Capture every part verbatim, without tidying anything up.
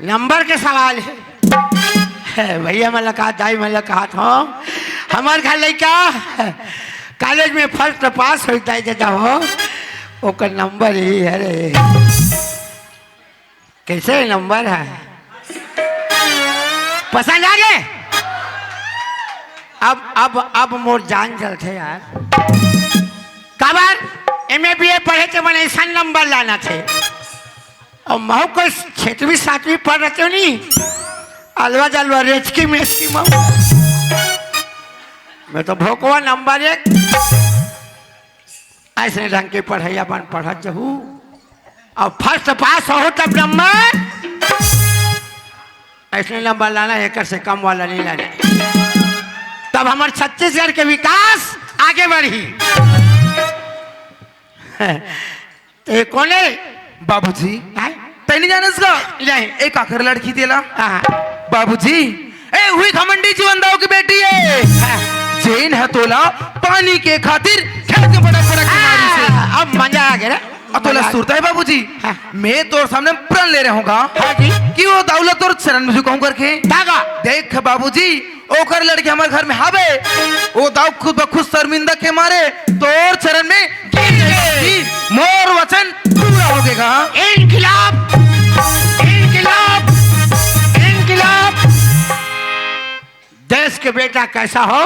Number के सवाल हे। भैया मन ला कहा, दाई मन ला कहा था, हमर घर लइका कॉलेज में फर्स्ट पास होई, दाई ददा हो, ओकर नंबर ही हे रे। कैसे नंबर हे? पसंद आ गे? अब अब अब मोर जान जलथे यार। काबर? एमए बीए पढ़े ते मन ऐसा नंबर लाना थे। अउ महू कोई छठवीं सातवीं पढ़ रहे हो नी, अलवा जलवा रेचकी मेचकी महू। मैं तो भोकवा नंबर एक। ऐसने ढंग के पढ़ाई अपन पढ़त जहू, अउ फर्स्ट पास हो तब नंबर, ऐसने नंबर लाना, एकर से कम वाला नहीं लाना। तब हमर छत्तीसगढ़ के विकास आगे बढ़ी। ते कोने? बाबूजी, हैं? तै नहीं जानस का? नहीं। ए काकर लड़की तेला? हाँ। बाबूजी, ए हुई घमंडी जीवन दाव की बेटी हे। हाँ। जेन ह तोला पानी के खातिर खेत में पटक पटक के मारिस हे। हाँ, अब मजा आ गे रे। अब तोला सुरता हे बाबूजी, हाँ। मैं तोर सामने प्रण ले रहे हूँ गा हाँ जी। कि वो दाऊ ला तोर चरण में झुकाऊं करके। दागा। देख बाबूजी, ओकर लड़की हमर घर में हावे, वो दाऊ खुद ब खुद शर्मिंदा के मारे तोर चरण में गिर गे। मोर वचन पूरा हो गे गा। इनकलाब, इनकलाब, इनकलाब। देश के बेटा कैसा हो,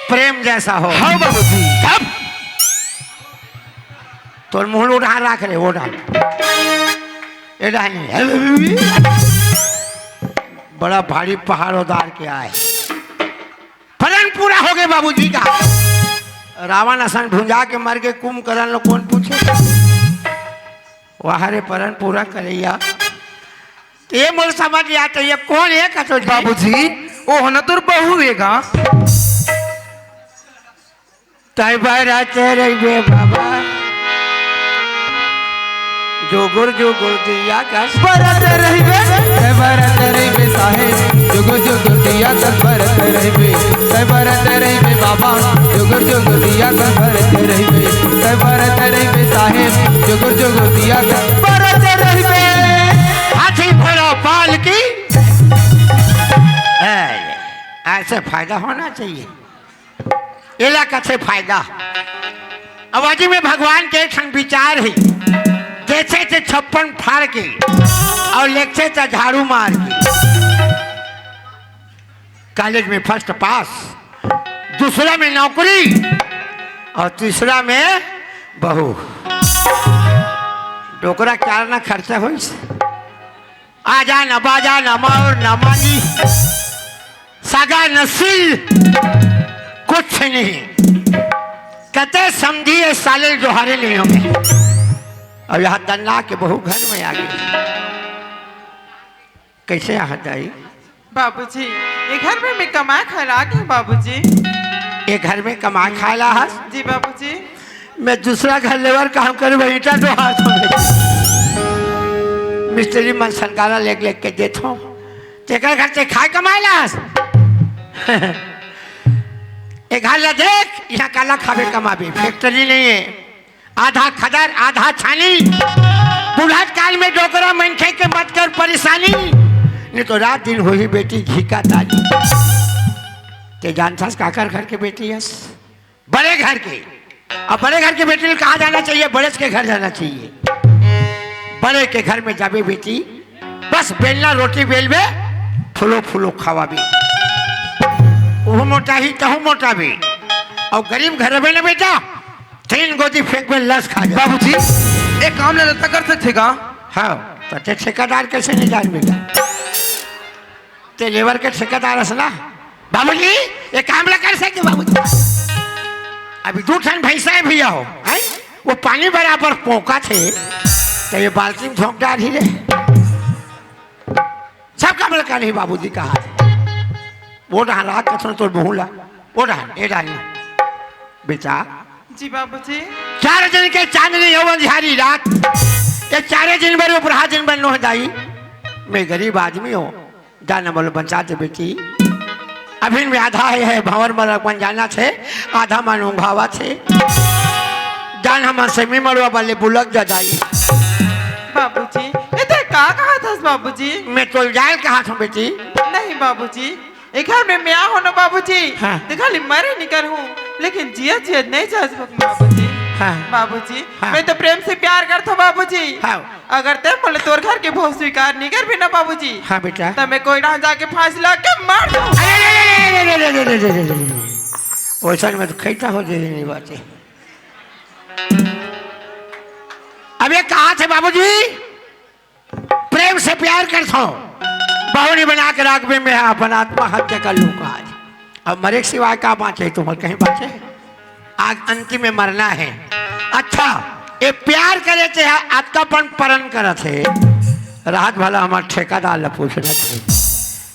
प्रेम जैसा हो। हाँ बाबूजी। तब तोर मुंह उठा रख रे, वो डाल। ए डाल। बड़ा भारी पहाड़ उधार के आए। प्रण पूरा हो गे बाबूजी का। रावण असन भुंजा के मर गे, कुंभकर्ण लो कौन पूछे? वाह रे प्रण पूरा करैया। ये मोर समझ नहीं आता, ये कौन हे कतो जी? बाबूजी, ओ हो ना तोर बहू हे गा। तै बरत रहिबे बाबा, जुगुर जुगुर दिया कस। बरत रहिबे, तै बरत रहिबे साहेब, जुगुर जुगुर दिया कस बरत रहिबे, तै बरत रहिबे बाबा, जुगुर जुगुर दिया कस बरत रहिबे, तै बरत रहिबे साहेब, जुगुर जुगुर दिया कस बरत रहिबे। हाथी घोड़ा पालकी। ए, ऐसे फायदा होना चाहिए। एला कथे फायदा। अवधी में भगवान के एक ठन विचार हे, देखे ते छप्पन फाड़ के अउ लेखे ते झाड़ू मार के। कॉलेज में फर्स्ट पास, दूसरा में नौकरी अउ तीसरा में बहू। डोकरा चार ना खर्चा होइस। आजा न बाजा न मौर न माली, सगा न सिल, कुछ नहीं। कते समझी ये साले जोहारे नहीं होंगे। अब यहाँ दन्ना के बहू घर में आ गई। कैसे यहाँ जाई? बाबूजी, ये घर में मैं कमाए खाए ला आ गई हूँ बाबूजी। ये घर में कमाए खाए ला हस? जी बाबूजी। मैं दूसरा घर लेवर काम करूँ, वही ईटा तो हाथ में। मिस्त्री मन सरकारा लेग लेग के देथो। तेकर घर ते खाए कमाए लास। ए घर ला देख, यहाँ काला खाबे कमाबे, फैक्ट्री नहीं है। आधा खदर, आधा छानी। बुढ़त काल में डोकरा मनखे के मत कर परेशानी। नहीं तो रात दिन होही बेटी घी का ताली। ते जानथस काकर घर के बेटी हस? बड़े घर के। अब बड़े घर के बेटी ने कहाँ जाना चाहिए? बड़े के घर जाना चाहिए। बड़े के घर में जाबे बेटी, बस बेलना रोटी बेलबे, फूलो फूलो खवाबे। ओहू मोटाही, तहू मोटाबे। अउ गरीब घर में ना बेटा, तीन गोदी फेंक में लस खा जा। बाबूजी, एक काम ला लता कर सकथे का? हाँ, तो ते ठेकेदार कैसे नहीं जान बेटा? ते लेबर के ठेकेदार हस ना? बाबूजी, ये काम ला कर सकथे बाबूजी? अभी दू ठन भैंसा हे भैया हो, हैं? वो पानी बराबर पोंकाथे, तो ये बाल्टी में झोंक डारही रे। सब काम ला करही बाबूजी कहा। वो डहन रहा कथन तोर बहू ला, वो डहन, ए डहन। बेटा। जी बाबूजी। चार दिन के चांदनी हो अंधियारी रात, ये चारे दिन बर उपरहा दिन बर नोह दाई। मैं गरीब आदमी हूँ, जान मोला बचा दे बेटी। अभी में आधा हे, हे भंवर मन अपन जाना थे, आधा मन उंघावा थे। जान हमर सेमी मड़वा वाले बुलक जा दाई। बाबूजी, ये तो एक बाबूजी। मैं तो जाए कहा था बेटी। नहीं बाबूजी, एखर में मैं आहूं ना बाबूजी। हाँ। त खाली मरे निकर हूँ, लेकिन जियत जियत नहीं जात हूँ बाबूजी। हाँ। बाबूजी, हाँ। मैं तो प्रेम से प्यार करत हूँ बाबूजी। हाँ। अगर तैं मोला तोर घर के बहू स्वीकार नहीं करबे ना बाबूजी, हाँ बेटा। त मैं कोई डहर जाके फांसी लगा के मर जाहूं। अरे, अरे, अरे, वैसा में तो खैता हो जाए नहीं बातें। अब ये कहा थे बाबूजी, प्रेम से प्यार करथों, बहू नहीं बना के राखबे, मैं अपन आत्महत्या कर लूंगा आज। अब मरे के सिवाय का बाँचे तुम्हार, कहीं बाँचे? आज अंतिम में मरना है। अच्छा, ये प्यार करे थे, अतका पन परन करत हे। रात भला हमार ठेकेदार ला पूछना चाहिए।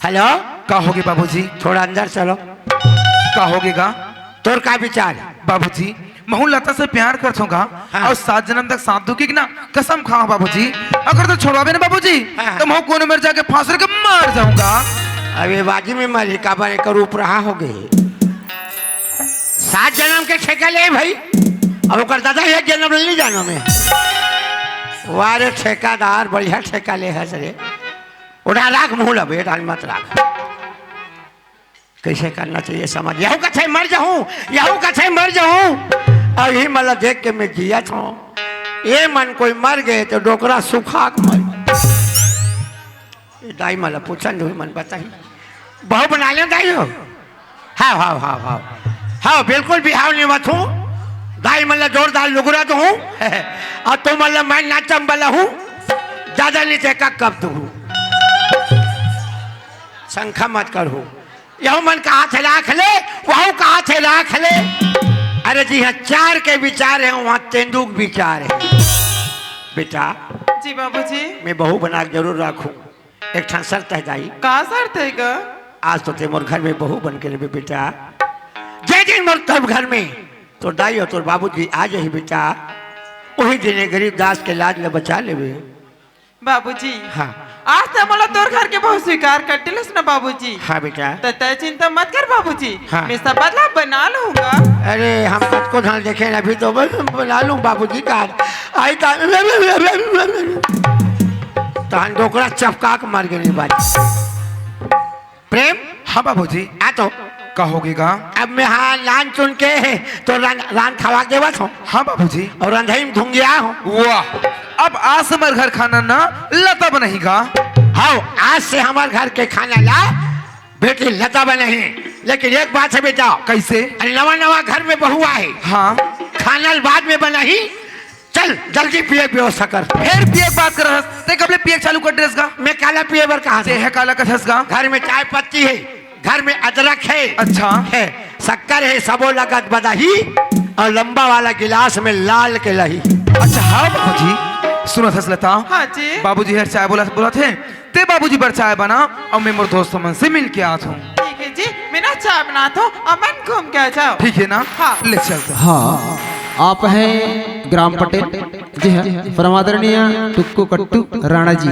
हेलो, का होगे बाबूजी? थोड़ा अंदर चलो। का होगे गा? तोर का विचार हे? बाबूजी, महूं लता से प्यार करथों गा, हाँ। अउ सात जनम तक साथ दुखी ना कसम खाहूं बाबूजी, अगर तैं छोड़वाबे ना बाबूजी, हाँ, हाँ। त महूं कोनो मेर जाके फांस लगा के मर जाहूं गा। अबे बाजी में मरही, काबर एकर उपराहा होगे। सात जनम के ठेका ले भाई, अब ओकर दादा एक जनम ले नहीं जानो मैं। वाह रे ठेकेदार, बढ़िया ठेका ले हस रे। ओढ़ा राख मुंह ला, बेटा मत राख। कैसे करना चाहिए समझ, यहू कथे मर जाहूं, यहू कथे मर जाहूं। अउ इही मन ला देख के मैं जियत हूं। ये मन कोई मर गए तो डोकरा सुखा के मर। ये दाई मन ला पूछन, दुई मन बताही। बहू बना ले दाई हो। हाव, हाव, हाव, हाव। हाव, बिल्कुल बिहाव नहीं मत हूं। दाई मन ला जोरदार लुगरा दूहूं। अउ तुमन ला मैं नाचम बला हूं। दादा नहीं देखा कब दूहूं। शंका मत करहू। यहू मन कहा थे राख ले, वहू कहा थे राख ले। अरे जिहां चार के विचार हे, उहां तेंदू के विचार हे। बेटा, जी बाबूजी। मैं बहू बना के जरूर राखहूं। एक ठन शर्त हे दाई। का शर्त हे गा? आज तो तैं मोर घर में बहू बन के रहिबे बेटा। जे दिन मोर तब घर में तोर दाई अउ तोर बाबूजी आ जाही बेटा, उही दिन ये गरीब दास के लाज ला बचा लेबे। बाबूजी, हाँ। आज तैं मोला तोर घर के बहू स्वीकार कर डरेस ना बाबूजी। हाँ बेटा। त तैं चिंता मत कर बाबूजी, हाँ। मैं सब बदला बना लूंगा। अरे हम कतको झन देखे ना, अभी तो बस बना लूं बाबूजी का। आई ता-, तहन डोकरा चपका के मर गेली बाजी। प्रेम? हाँ बाबूजी। आ तो। का होगे गा? अब मैं हाँ लान चुन के हे, तो रान, रान खवा के देवत हूँ। हाँ बाबूजी। अउ रंधई में धुंगिया हूँ। वाह, अब आज से हमर घर खाना ना लता बनही गा। हाव, आज से हमर घर के खाना ला बेटी लता बनही। लेकिन एक बात हे बेटा। कैसे? अरे नवा नवा घर में बहू आए। हाँ। खाना ल बाद में बनही, चल, जल्दी पिए के व्यवस्था कर। फेर पिए के बात करत हस, तैं कब ले पिए के चालू कर डरेस गा? मैं काला पिए बर कहा था? तेह काला कथस गा? घर में चाय पत्ती हे, घर में अदरक हे। अच्छा। हे, शक्कर हे, सबो लगत बदाही, अउ लंबा वाला गिलास में लाल के लही। अच्छा, हाँ बाबूजी, सुनत हस लता? हाँ जी। बाबूजी हर चाय बोला, बोलत हे, तैं बाबूजी बर चाय बना, अउ मैं मोर दोस्त मन से मिल के आत हूँ। ठीक हे जी, मैं ना चाय बनात हूँ, अउ मन घूम के आ जाओ। ठीक हे ना? हाँ। ले चलता। हाँ, आप हैं ग्राम पटेल। जी हाँ, परम आदरणीय टुक्कू कट्टू राणा जी,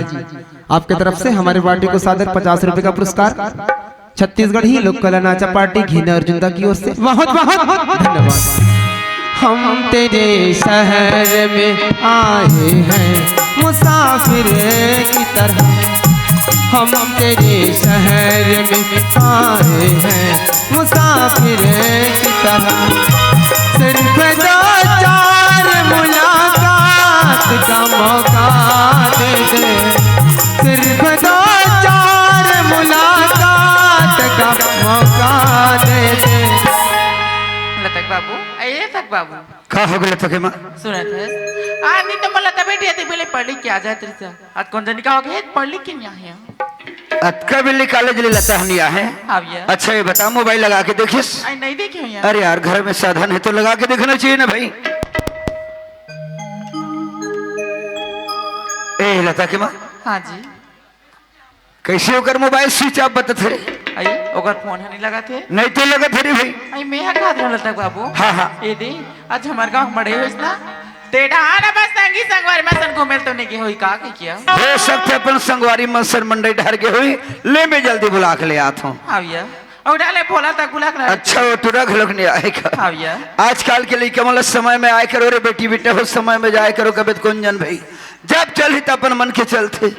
आपके तरफ से हमारी पार्टी को सादर पचास रुपए का पुरस्कार, छत्तीसगढ़ी लोक कला नाचा पार्टी घीना अर्जुंदा की ओर से बहुत बहुत धन्यवाद। हम तेरे शहर में आए हैं मुसाफिर की तरह, हम तेरे शहर में आए हैं मुसाफिर की तरह। सिर्फ दो चार मुलाकात का मौका दे दे, सिर्फ दो चार मुलाकात का मौका दे दे। लतक बाबू, ए लतक बाबू। का हो गेल लतक माँ? सुनत हस? आज नहीं तो मोला तबे ढेर दिन पहले पढ़ लिख के आ जात रहिस। आज कोन जनी का होगे, पढ़ लिख के नहीं आए हे। अतका बिल्ली कॉलेज ले लता हनी आहे। हाँ भैया। अच्छा ये बता, मोबाइल लगा के देखिस? आई नहीं देखे भैया। अरे यार, घर में साधन हे तो लगा के देखना चाहिए ना भाई। ए लता के माँ। हाँ जी। कैसे ओकर मोबाइल स्विच ऑफ बतत हे रे? आई, ओकर फोन ह नहीं लगत हे। नहीं तो लगत हे रे भाई। आई, मैं ह कहत रहूं लता बाबू। हाँ, हाँ। ए दे, आज हमर गांव मड़ई होइस ना, तेड़ा हा ना बस संगी संगवारी मन सन घूमे ल तो नहीं गे होई का, कहि के? हो सकथे अपन संगवारी मन सन मंडई डहर गे होई, ले मैं जल्दी बुला के ले आत हूँ। हाँ भैया, अउ डाले भोला तक बुला के ला। अच्छा, वो टुरा घलोक नहीं आए का? हाँ भैया। आजकल के लइका मन ल समय में आए करो रे बेटी, बेटा हो समय में जाए करो, कबे त कोन जन भाई। जब चलही त अपन मन के चलथे।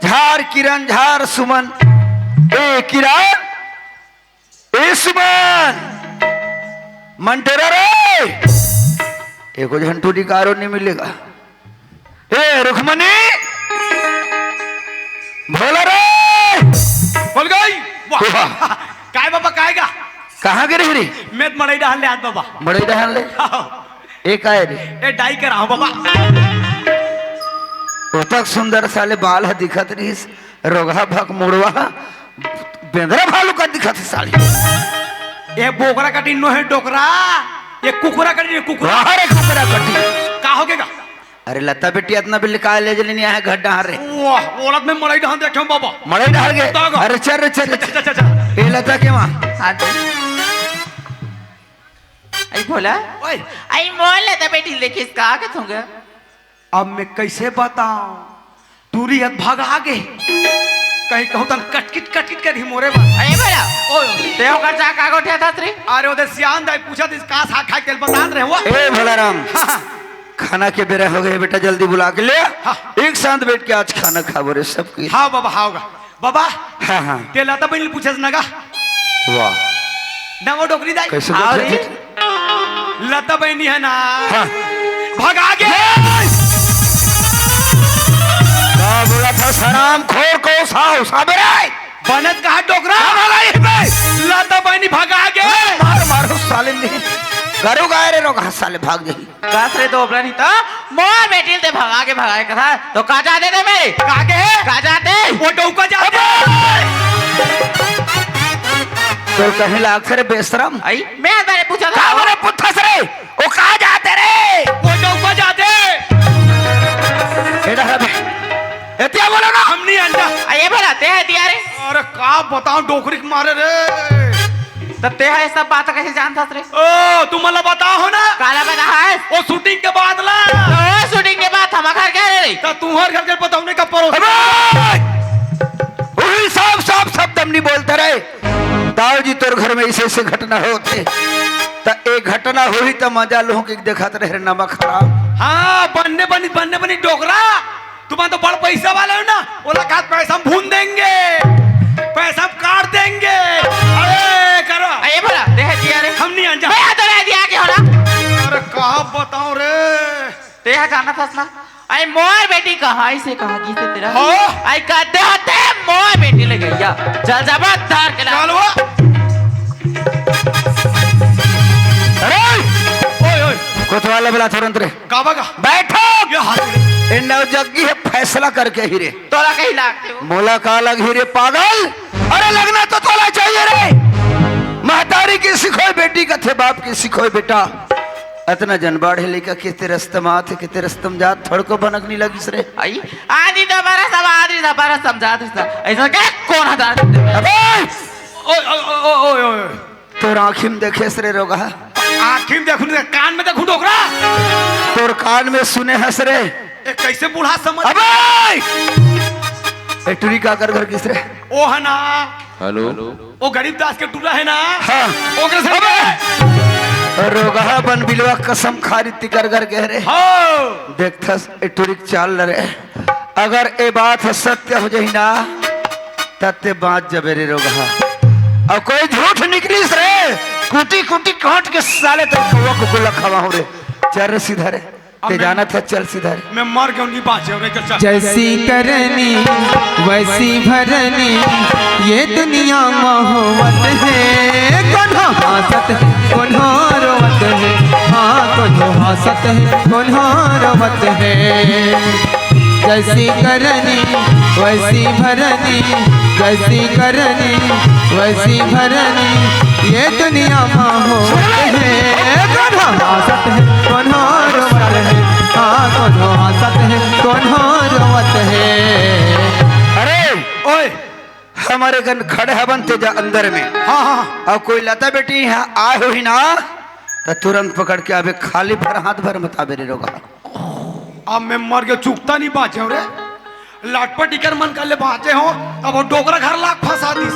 झार किरण झार सुमन। ए किरण, ए सुमन, मन टेरा रे। एको झन टूरी कारो नहीं मिलेगा। ए रुक्मणी, भोला रे। बोल गई। वाह। वाह। काय बाबा, काय गा? कहाँ गे रहे रे? मैं तो मड़ई डहर ले आत बाबा। मड़ई डहर ले? हाँ। ए काय रे? ए डाई कराओ बाबा। ओतक सुंदर साले बाल ह दिखत रहिस, रोगहा भक मुड़वा, बेंदरा भालू का दिखत हे साले। ए बोकरा कटी नो हे डोकरा, ए कुकुरा कटी, ए कुकुरा। वाह रे कुकुरा कटी। का हो गे गा? अरे लता बेटी अतना बिल्ली का ले जली नहीं आए घर डहार रे। वाह, ओलत में मड़ई डहार देखे बाबा। मड़ई डहार गे? तो गा। अरे चल रे, चल रे, चल, चल, चल, चल। ए लता के माँ। हाँ जी। आई भोला। ओए। आई मोल लता बेटी लेके इसका आगे थूंगा। अब मैं कैसे बताऊं? टूरी हत भाग आगे। कहीं कहूं तन कटकिट कटकिट कर ही मोरे बा। अरे भोला। ओए। ते ओकर जा का गोठिया था रे? अरे उधर सियान दाई पूछा दिस का सा खाए तेल बतात रहे हुआ। ए भोलाराम। हाँ, हाँ। खाना के बेरा हो गए बेटा, जल्दी बुला के ले। हाँ। एक साथ बैठ के आज खाना खाबो रे सबकी। हाँ बाबा, हाँ होगा। बाबा, हाँ, हाँ। ते लता बहनी पूछे नगा। वाह। ना वो डोकरी दाई। कैसे आओ बोलते रे। थे? लता बहनी है ना। हाँ। भगा के। का बोला था सराम खोर को साहु साबरे। बनत कहा डोकरा? का भगाई बे? लता बहनी भगा के। मार मारो साले ने। घरू गाय रे रोगहा साले भाग जाही। कस रे दोबरा नहीं तो मोर बेटी ते भगा के भगाए कथा तो का जाते थे मेरे? का के? का जाते? वो डौका जाते। अबे! तो कहीं लाग रे बेशरम। आई? मैं बारे पूछा था। का बोले पुत्थस रे? वो का जाते रे? वो डौका जाते। ए डहरा बे। एतिया बोलो ना। हम नहीं अंडा। आ, ये बोला, ते है दिया रे। अरे का बताओ डोकरी के मारे रे। त ते ह ये सब बात कइसे जानथस रे? ओ, तुमन ला बताओ हो ना। काला बताहस? ओ shooting के बाद ला। त ओ shooting के बाद हमर घर के रे? त तुम्हर घर के बताओ नहीं का परोस। अबे! वही साफ साफ शब्द हम नहीं बोलते रे। दाऊ जी तोर घर में ऐसे ऐसे घटना होथे। त ए घटना होही त मजा लोग के देखत रहे रे नमक हराम। हाँ, बन्ने बनी, बन्ने बनी डोकरा। तुमन तो बड़ पैसा वाले हो ना, ओला कहा पैसा हम भून देंगे, पैसा हम काट देंगे। अरे करो। अरे बोला, देह दिया रे। हम नहीं अनजा। मैं तो रह दिया के हो ना। अरे कहा बताओ रे। ते हा जाना था ना। आई मोर बेटी कहाँ इसे कहा की से तेरा। हो? आई कहते होते मोर बेटी ले गई या। चल जबरदस्त धार के ला। चल वो। अरे! ओए, ओए। कोतवाल बुला तुरंत रे। काबा का? बैठो। ये हाथ में। ए नवजग्गी है फैसला करके ही रे। तोला कहीं लागते हो। मोला का लग ही रे पागल? अरे लगना तो तोला चाहिए रे। महतारी की सिखोय बेटी कथे बाप की सिखोय बेटा। अतना जनबाढ़ है लेकर के तेरे अस्तमात है कि तेरे अस्तम जात थोड़ को भनक नहीं लगिस रे। आई, आदि तो हमारा सब, आदि तो हमारा समझा दे सब। ऐसा क्या कौन हजार देते हैं? अबे! ओए, ओए, ओए, ओए, ओए। तोर आँखी में देखे हस रे रोगहा। आँखी में देखूं, कान में देखूं डोकरा। तोर कान में सुने हस रे। ए, कैसे बूढ़ा समझ? अबे! ए, टुरी का कर घर किस रे? ओ है ना। हेलो। ओ गरीब दास के टूरा है ना। हाँ। ओकरे से अबे! रोगहा बन बिलवा कसम खा री तिकर घर के रे। हाँ। देखथस ए टुरी के चाल ल रे। अगर ए बात ह सत्य हो जाही ना, तब ते बाँच जबे रे रोगहा। अउ कोई झूठ निकलिस रे, कुटी कुटी काट के साले तोर कौवा कुकुर ल खवाहूँ रे। चल रे सीधा रे, ते जानत हस, चल सीधा रे। मैं मर गया, नहीं बाँचे रे, चल, चल। जैसी करनी वैसी भरनी, ये दुनिया मोहब्बत है। कोनो हँसत है, कोनो रोवत है, हाँ, कोनो हँसत है, कोनो रोवत है। जैसी करनी वैसी भरनी, जैसी करनी वैसी भरनी, ये दुनिया मा होत है। कोनो हँसत है, कोनो रोवत है, हाँ, कोनो हँसत है, कोनो रोवत है। अरे, ओए, हमरे कन खड़े हवन तेजा अंदर में। हाँ, हाँ। अउ कोई लता बेटी यहाँ आए होही ना, त तुरंत पकड़ के आबे, खाली भर हाथ भर मत आबे रे रोगहा। अब मैं मर के चुकता नहीं बाँचे हो रे। लटपट इकर मन कर ले बाँचे हो, अब वो डोकरा घर लाग फँसा दिस।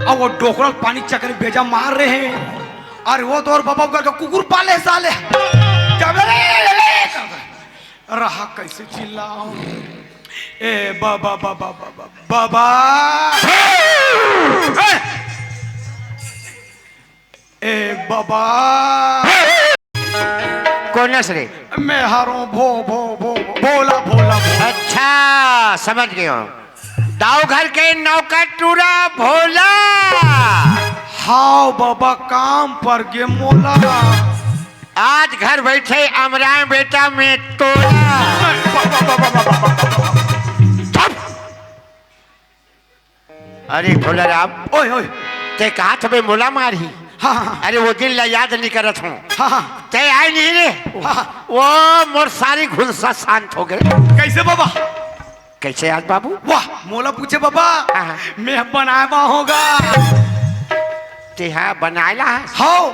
अब वो डोकरा पानी चक्कर भेजा मार रहे हैं। अरे वो तो और बाबा करके कुकुर पाले साले। जब ले, ले, ले, ले, रहा कैसे चिल्लाऊं। ए बाबा, बाबा, बाबा, बाबा। ए, ए बाबा। कोन हस रे? मैं हरों भो, भो, भो, भो, भोला, भोला, भोला। अच्छा, समझ गयो। दाऊ घर के नौकर टूरा भोला। हाव बाबा, काम पर गे मोला। आज घर बैठे अमराए बेटा में तोला। चुप। अरे भोला राम, ओए, ओए। ते कहा था बे मोला मारही? हाँ, हाँ, हाँ। अरे वो दिन ला याद नहीं करत हूँ। हाँ, हाँ। ते आए नहीं रे। हाँ, हाँ। वो मोर सारी घुलसा शांत हो गए। कैसे बाबा? कैसे आज बाबू? वाह, मोला पूछे बाबा, हाँ, हाँ। मैं बनाए बा होगा। ते हाँ बनाए ला है? हाव।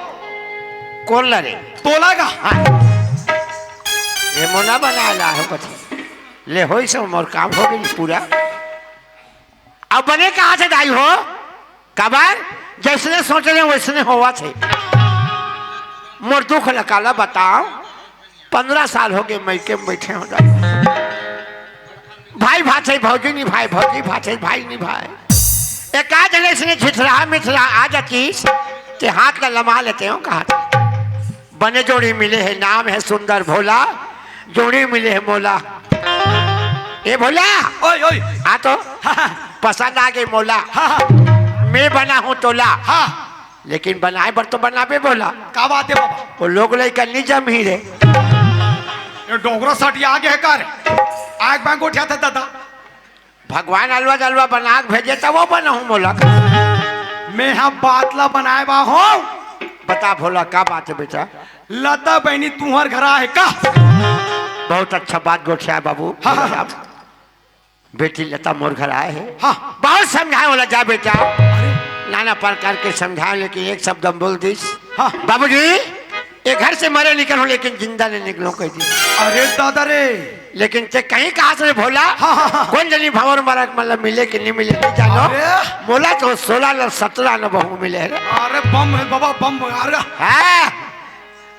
कोन ला रे? तोला का? हाँ। ये मोला बनाए ला है कथे। ले होई से मोर काम हो गई पूरा। अब बने कहाँ से दाई हो? काबर? जैसने सोचे रहे वैसने होवत हे। मोर दुख ल काला बताओ, पंद्रह साल हो गए मइके में बैठे हो दाई। भाई भाथे भौजी निभाए, भौजी भाथे भाई निभाए। एकाध झन अइसने झिठरा मिठरा आ जातिस, ते हाथ ल लमा लेते हो कहा। बने जोड़ी मिले हे, नाम हे सुंदर भोला, जोड़ी मिले हे मोला। ए भोला, ओए, ओए। हाँ तो, हाँ, हाँ। पसंद आ गई मोला। हाँ, हाँ। मैं बना हूँ तोला। हाँ। लेकिन बनाए बर तो बनाबे भोला। का बात हे बाबा? वो लोग लइका नहीं जमही रे। ये डोकरा सटिया आगे हे का रे? आग बांग उठा था दादा। भगवान अलवा जलवा बना के भेजे, तब वो बनहूँ मोला। मैं हा बात ला बनाए बा हो। बता भोला, का बात हे बेटा? लता बहनी तुहर घर आहे का? बहुत अच्छा बात गोठिया हे बाबू। हाँ, हाँ, हाँ। बेटी लता मोर घर आए हे। हाँ। बहुत समझाए वाला, जा बेटा। अरे। नाना प्रकार के समझाए, लेकिन एक शब्द हम बोल दीस। हाँ। बाबूजी, ये घर से मरे निकलूं, लेकिन जिंदा नहीं निकलूं, कह दी। अरे दादा रे। लेकिन ते कहीं कहा से भोला? हाँ, हाँ, हाँ। कोन जनी भंवर मरक मतलब मिले कि नहीं मिले, नहीं जानो। अरे। मोला तो सोलह न सत्रह न बहू मिले रे। अरे बम हे बाबा, बम। अरे। हाँ,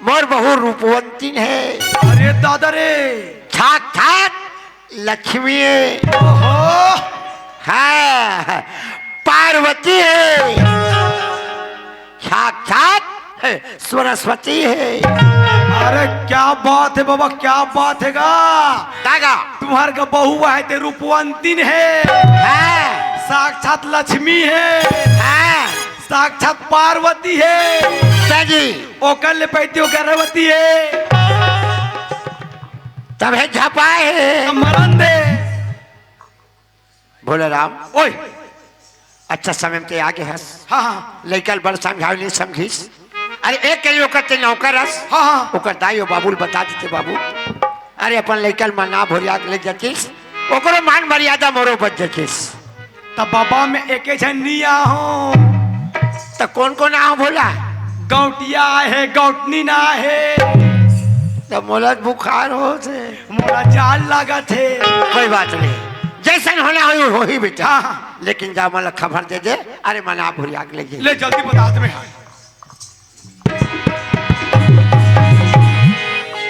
मोर बहू रूपवंती हे। अरे दादा रे। ठाक ठाक लक्ष्मी हे। ओहो। हाँ, पार्वती हे। साक्षात सरस्वती हे। अरे क्या बात हे बाबा, क्या बात हे गा। का गा? तुम्हार का बहू हे ते रूपवंतिन हे। हाँ। साक्षात लक्ष्मी हे। हाँ। साक्षात पार्वती हे। क्या जी? ओकर ले पैती ओ गर्भवती हे। तब हे झपाए हे। मरन दे। भोला राम। ओए। अच्छा समय में ते आगे हस। हाँ, हाँ। लइका ल बड़ समझावे नहीं समझिस। अरे एक करी ओकर ते नौकर हस। हाँ, हाँ। ओकर दाई ओ बाबू ल बता देते बाबू। अरे अपन लइका ल मना भोरिया के ले जातिस। ओकरो मान मर्यादा मोरो बच जातिस। त बाबा मैं एके झन नहीं आहूं। त कोन कोन आहूं भोला? गौटिया आहे, गौटनी ना आहे। त मोला बुखार होत हे। मोला जाल लागत हे। कोई बात नहीं, जैसन होना होही, होही बेटा। हाँ, हाँ। लेकिन जा मोला खबर दे दे। अरे मना भुरिया के ले जे। ले जल्दी बता दे।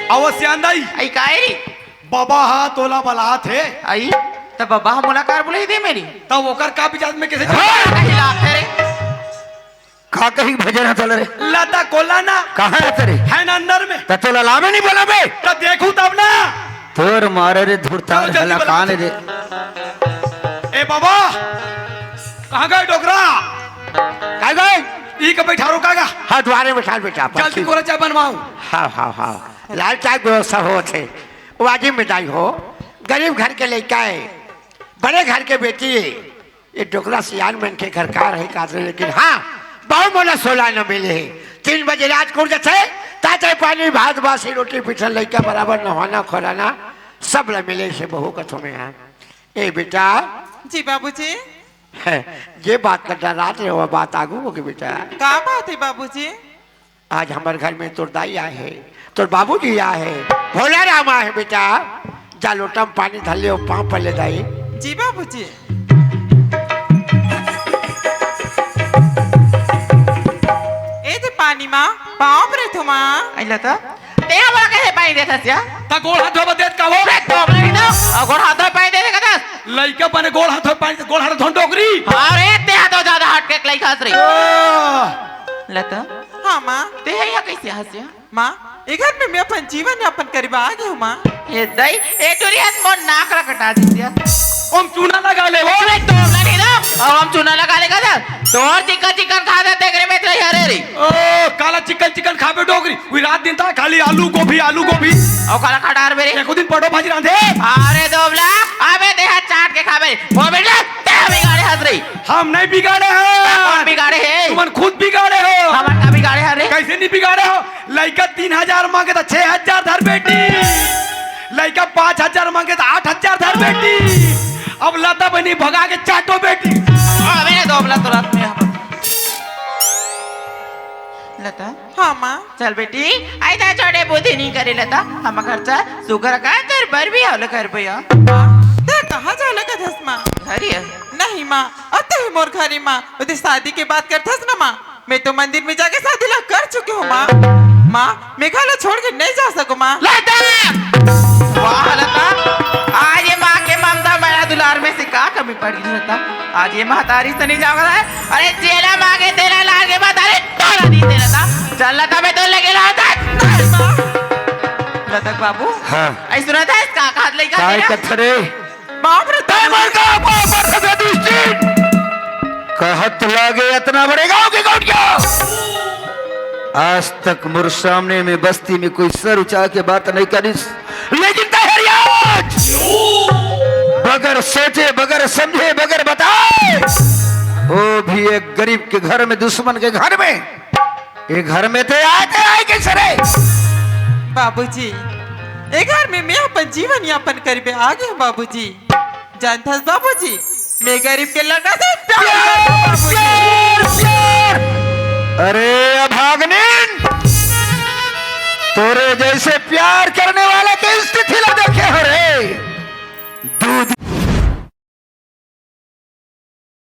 अवश्य आंदाई। आई काय रे? बाबा हा तोला बलात हे। आई, त बाबा हा मोला कार बुलाई दे मेरी। तब ओकर का विचार में कैसे हाँ। कहीं लात हे रे? का कही भजन हतल रे? लता कोला ना। कहाँ रहते रे? है ना अंदर में। त तोला लामे नहीं बोला बे? त देखू तब ना। तोर मारे रे धुरतार चलो जल्दी हला बोला। कान रे। ए बाबा, कहाँ गए डोकरा? कहाँ गए? ई के बैठा रो कागा? हाँ, द्वारे में बैठा, बैठा, जल्दी पाछी। कोरा चाय बनवाओ। हाँ, हाँ, हाँ। लाल चाय व्यवस्था होत हे। वो आजी मिठाई हो, गरीब घर के लइका हे, बड़े घर के बेटी हे। ये डोकरा सियान मन के घर का रहे का रहे, लेकिन हाँ, बहू मोला सोला न मिले हे। तीन बजे रात कुर जथे, ताते पानी, भात, बासी, रोटी, पिठल, लइका बराबर नहवाना, खोराना, सब ल मिले से बहू कथो में हाँ। ए बेटा। जी बाबूजी। जे बात कर डरात रहे, वो बात आगू हो गई बेटा। का बात हे बाबूजी? आज हमर घर में तोर दाई आए हे, तोर बाबूजी आए हे, भोला राम आए हे बेटा, जा लोटा में पानी धर ले, पाँव पर ले दाई। जी बाबूजी। ए दे पानी माँ, पाँव पर थो माँ। अइला त? ते हमरा कहे पानी देथस या? त गोड़ हाथ धोबे देत का हो? अरे, तो अपने नहीं दो। अउ गोड़ हाथ धोए पानी दे देगा दस। लइका बने गोड़ हाथ धोए पानी, गोड़ हाथ धोन डोकरी। अरे, ते हा तो जादा हटके लइका हस रे। ओ। लता। हाँ, माँ। ते हा इहाँ कइसे हस या? माँ, ए घर में मैं अपन जीवन यापन करे बर आ गे हँव, माँ। ए दई, ए टूरी हस मोर नाक ला कटा दिस या। ओम चूना लगा ले, ओ। अरे, तो अपने नहीं दो। अउ हम चूना लगा लेगा दस। तोर चिकन चिकन खा दे, तेकरे में इतना ही हरे रे। ओ, काला चिकन चिकन खाबे डोकरी। उही रात दिन त खाली आलू गोभी, आलू गोभी। अउ काला खटार मेरे। एको दिन पटो भाजी रांधे। अरे दोबला, अबे देहा चाट के खाबे। वो बेटा, ते बिगाड़े हस रे। हम नहीं बिगाड़े हैं। कौन बिगाड़े हे? तुमन खुद बिगाड़े हो। हमन का बिगाड़े हरे? कइसे नहीं बिगाड़े हो? लइका तीन हजार मांगे त छह हजार धर बेटी, लइका पाँच हजार मांगे त आठ हजार धर बेटी। अब लता बनी भगा के चाटो बेटी। अबे दोबला तो रात में हम लता। हाँ, माँ। चल बेटी, अइसे छोटे बुद्धि नहीं करे लता। हमर घर से सुघर का घर बर भी हवले घर भैया। माँ, ते कहाँ जाए लगत हस, माँ? घर ही है। नहीं, माँ, अउ ते ही मोर घर ही, माँ। ओदे शादी के बात करथस ना, माँ। मैं तो मंदिर में जाके शादी ला कर चुके हँव, माँ। माँ, मैं घर ला छोड़ के नहीं जा सकँव, माँ। लता! वाह लता, आज ये माँ के ममता मया दुलार में से का कमी पड़ गे लता? आज ये महतारी से नहीं जावत हे। अरे जेला मांगे तेला लागे महतारी तोला नहीं दे लता। चल लता, मैं तो लगे ला होता। नहीं, माँ। लता के बाबू। हाँ। अई सुनत हस, का कहत लइका काय तेरा? कथरे? बाप रे, तय मर का बाप मर सके दुष्टिन। कहत लागे इतना बड़े गांव के गौटिया। आज तक मोर सामने में बस्ती में कोई सर उठा के बात नहीं करिस, लेकिन तहरी आज बगैर सोचे, बगैर समझे, बगैर बताए, वो भी एक गरीब के घर में, दुश्मन के घर में, ये घर में ते आए, ते आए कैसे रे? बाबूजी, ये घर में मैं अपन जीवन यापन करे बर आ गे हँव बाबूजी। जानथस बाबूजी, मैं गरीब के लड़का से प्यार करता हूँ बाबूजी।